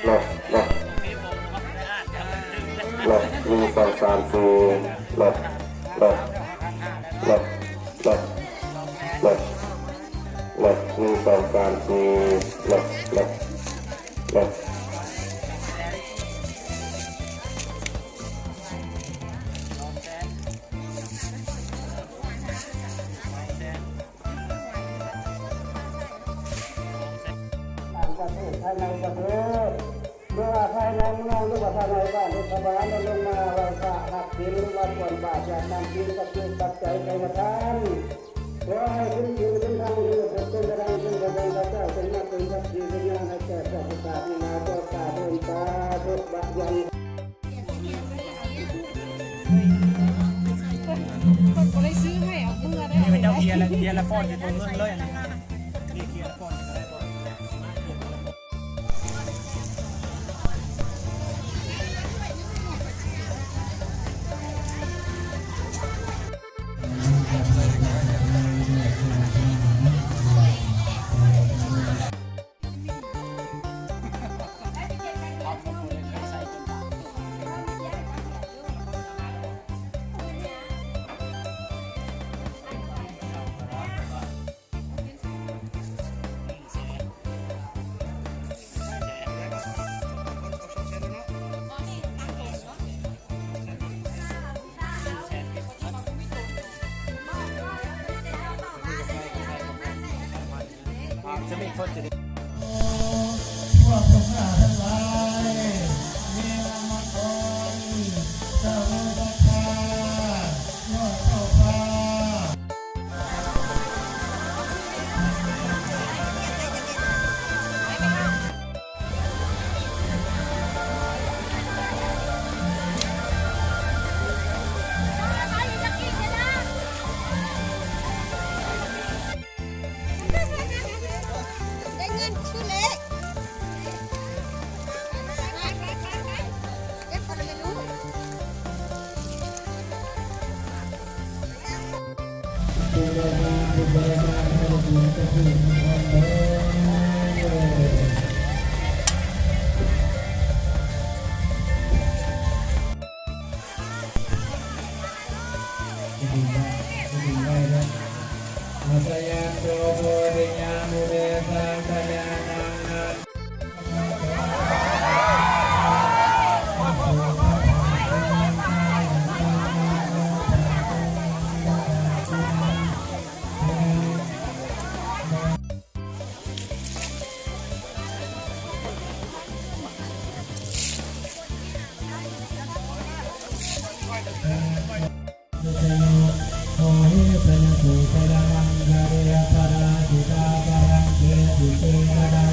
ລົດ ລົດ ລົດ ໜຶ່ງ ສອງ ສາມ ສີ່ ລົດ ລົດ ລົດ ລົດ ລົດ ລົດ ໜຶ່ງ ສອງ ສາມ ສີ່ ລົດ ລົດ ລົດ. ຕ່າງປະເທດ ພາຍໃນປະເທດ ຫຼືວ່າພາຍໃນເມືອງ ຫຼືວ່າພາຍໃນບ້ານ ເທດສະບານ ລະລົງມາໄຫວ້ພະຮັບສິນ ຫຼືວ່າສ່ວນບາດ ຢາກນຳສິນ ປັດຈຸປັດໄຈໄທຍະທານ ຂໍໃຫ້ຄຸນສິນຄຸນທຳ ທີ່ເປັນກຳລັງ ເປັນພະເຈົ້າ ເປັນນັກ ເປັນສັກຂີ ເປັນຍານໃຫ້ແກ່ຊາດຊາດ ໃຫ້ມາຕໍ່ກາເດີນ ສາທຸ ບາດຍັງ. ເພິ່ນບໍ່ໄດ້ຊື້ໃຫ້ ເອົາເມືອໄດ້ ນີ້ເຂົາເຈົ້າເຄຍແລ້ວ ເຄຍແລ້ວປ້ອນໃສ່ຖົງເງິນເລີຍ ນີ້ເຄຍແລ້ວປ້ອນໃສ່ກະໄດ້. ພວກເຈົ້າຂ້າທັງຫຼາຍ ມີນາມະກອນ ເຈົ້າຮູ້ສັດທາ ຍອດເຈົ້າພາບ. ໄດ້ເງິນຄືເລກ ເກັບກ່ອນລະແມ່ລູກ.